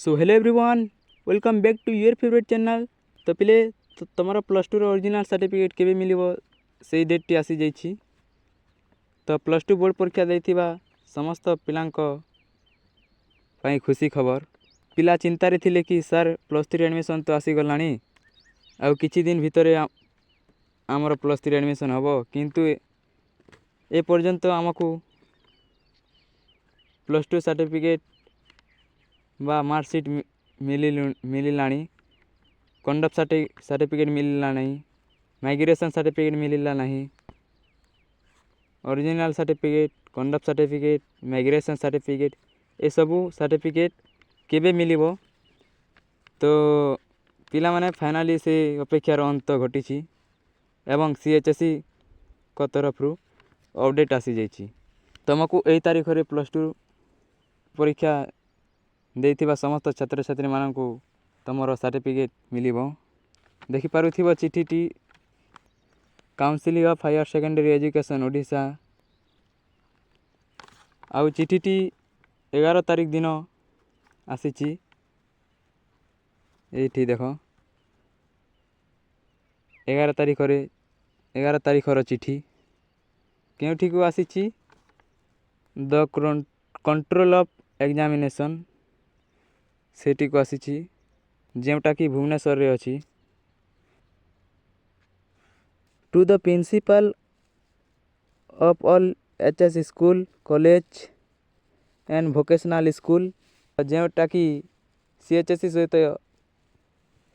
So hello everyone, welcome back to your favourite channel. ତ ପିଲେ, ତୁମର ପ୍ଲସ୍ ଟୁର ଅରିଜିନାଲ୍ ସାର୍ଟିଫିକେଟ୍ କେବେ ମିଳିବ, ସେଇ ଡେଟ୍ଟି ଆସିଯାଇଛି। ତ ପ୍ଲସ୍ ଟୁ ବୋର୍ଡ଼ ପରୀକ୍ଷା ଦେଇଥିବା ସମସ୍ତ ପିଲାଙ୍କ ପାଇଁ ଖୁସି ଖବର। ପିଲା ଚିନ୍ତାରେ ଥିଲେ କି ସାର୍, ପ୍ଲସ୍ ଥ୍ରୀ ଆଡ଼ମିସନ୍ ତ ଆସିଗଲାଣି, ଆଉ କିଛି ଦିନ ଭିତରେ ଆମର ପ୍ଲସ୍ ଥ୍ରୀ ଆଡ଼ମିସନ୍ ହେବ, କିନ୍ତୁ ଏପର୍ଯ୍ୟନ୍ତ ଆମକୁ ପ୍ଲସ୍ ଟୁ ସାର୍ଟିଫିକେଟ୍ ବା ମାର୍କସିଟ୍ ମିଳିଲାଣି, କଣ୍ଡକ୍ଟ ସାର୍ଟିଫିକେଟ୍ ମିଳିଲା ନାହିଁ, ମାଇଗ୍ରେସନ୍ ସାର୍ଟିଫିକେଟ୍ ମିଳିଲା ନାହିଁ। Original certificate, conduct certificate, migration certificate, ଏସବୁ ସାର୍ଟିଫିକେଟ୍ କେବେ ମିଳିବ? ତ ପିଲାମାନେ, ଫାଇନାଲି ସେ ଅପେକ୍ଷାର ଅନ୍ତ ଘଟିଛି ଏବଂ ସିଏଚ୍ଏସ୍ଇଙ୍କ ତରଫରୁ ଅପଡ଼େଟ୍ ଆସିଯାଇଛି। ତୁମକୁ ଏଇ ତାରିଖରେ ପ୍ଲସ୍ ଟୁ ପରୀକ୍ଷା ଦେଇଥିବା ସମସ୍ତ ଛାତ୍ରଛାତ୍ରୀମାନଙ୍କୁ ତୁମର ସାର୍ଟିଫିକେଟ୍ ମିଳିବ। ଦେଖିପାରୁଥିବ ଚିଠିଟି, Council of Higher Secondary Education, Odisha. ଆଉ ଚିଠିଟି 11 ତାରିଖ ଦିନ ଆସିଛି। ଏଇଠି ଦେଖ, 11 ତାରିଖରେ, 11 ତାରିଖର ଚିଠି କେଉଁଠିକୁ ଆସିଛି? ଦ କଣ୍ଟ୍ରୋଲର୍ ଅଫ୍ ଏକ୍ଜାମିନେସନ୍, ସେଠିକୁ ଆସିଛି, ଯେଉଁଟାକି ଭୁବନେଶ୍ୱରରେ ଅଛି। To the principal of all HS school, college and vocational school, ଯେଉଁଟାକି ସିଏଚ୍ଏସ୍ଇ ସହିତ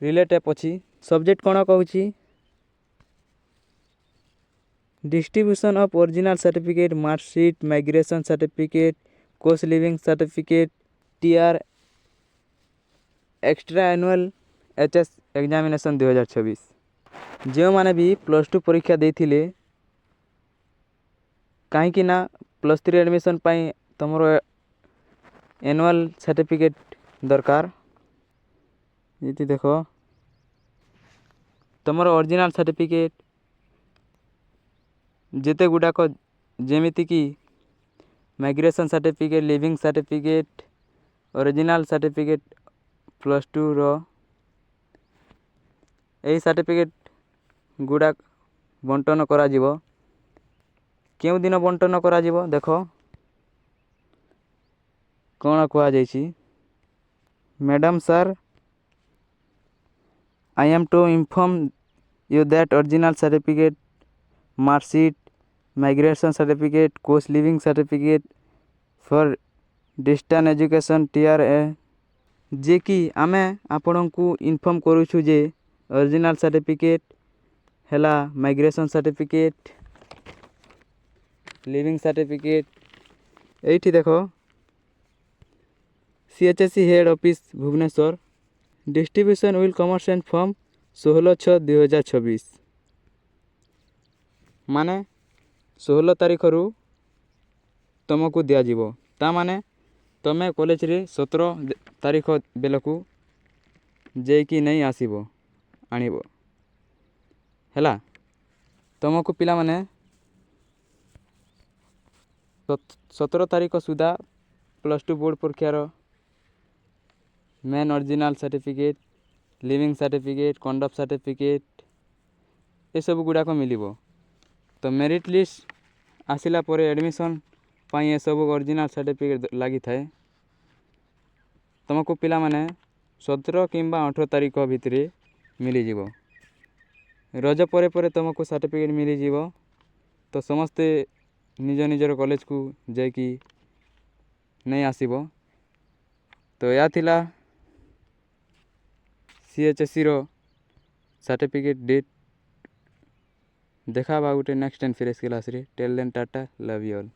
ରିଲେଟେଡ୍ ଅଛି। ସବଜେକ୍ଟ କ'ଣ କହୁଛି? Distribution of original certificate, marksheet, migration certificate, course leaving certificate, TR extra annual HS examination 2026। ଯେଉଁମାନେ ବି ପ୍ଲସ୍ ଟୁ ପରୀକ୍ଷା ଦେଇଥିଲେ, କାହିଁକି ନା ପ୍ଲସ୍ ଥ୍ରୀ ଆଡ଼ମିସନ୍ ପାଇଁ ତୁମର ଆନୁଆଲ୍ ସାର୍ଟିଫିକେଟ୍ ଦରକାର। ଏଠି ଦେଖ, ତୁମର ଅରିଜିନାଲ୍ ସାର୍ଟିଫିକେଟ୍ ଯେତେ ଗୁଡ଼ାକ, ଯେମିତିକି migration certificate, leaving certificate, original certificate plus tour, ଏହି ସାର୍ଟିଫିକେଟ୍ ଗୁଡ଼ାକ ବଣ୍ଟନ କରାଯିବ। କେଉଁ ଦିନ ବଣ୍ଟନ କରାଯିବ, ଦେଖ କ'ଣ କୁହାଯାଇଛି। Madam, sir, I am to inform you that original certificate, marksheet, migration certificate, course leaving certificate for distance education TR A, ଯେ କି ଆମେ ଆପଣଙ୍କୁ ଇନଫର୍ମ କରୁଛୁ ଯେ ଅରିଜିନାଲ୍ ସାର୍ଟିଫିକେଟ୍ ହେଲା ମାଇଗ୍ରେସନ୍ ସାର୍ଟିଫିକେଟ୍, ଲିଭିଂ ସାର୍ଟିଫିକେଟ୍। ଏଇଠି ଦେଖ, CHSE head office, Bhubaneswar. Distribution will commence from 16/6/2026, ମାନେ 16 ତାରିଖରୁ ତୁମକୁ ଦିଆଯିବ। ତା ମାନେ ତୁମେ କଲେଜରେ 17 ତାରିଖ ବେଳକୁ ଯାଇକି ନେଇ ଆସିବ, ଆଣିବ। ହେଲା, ତୁମକୁ ପିଲାମାନେ 17 ତାରିଖ ସୁଦ୍ଧା ପ୍ଲସ୍ ଟୁ ବୋର୍ଡ଼ ପରୀକ୍ଷାର main original certificate, leaving certificate, conduct certificate, ଏସବୁ ଗୁଡ଼ାକ ମିଳିବ। ତ ମେରିଟ୍ ଲିଷ୍ଟ ଆସିଲା ପରେ ଆଡ଼ମିସନ୍ ପାଇଁ ଏସବୁ ଅରିଜିନାଲ୍ ସାର୍ଟିଫିକେଟ୍ ଲାଗିଥାଏ। ତୁମକୁ ପିଲାମାନେ 17 କିମ୍ବା 18 ତାରିଖ ଭିତରେ ମିଳିଯିବ। ରଜ ପରେ ପରେ ତୁମକୁ ସାର୍ଟିଫିକେଟ୍ ମିଳିଯିବ। ତ ସମସ୍ତେ ନିଜ ନିଜର କଲେଜକୁ ଯାଇକି ନେଇ ଆସିବ। ତ ଏହା ଥିଲା ସିଏଚ୍ଏସ୍ଇର ସାର୍ଟିଫିକେଟ୍ ଡେଟ୍। ଦେଖା ହେବା ଗୋଟେ ନେକ୍ସଟ ଆଣ୍ଡ ଫ୍ରେଶ୍ କ୍ଲାସ୍ରେ। Till then, tata, love you all.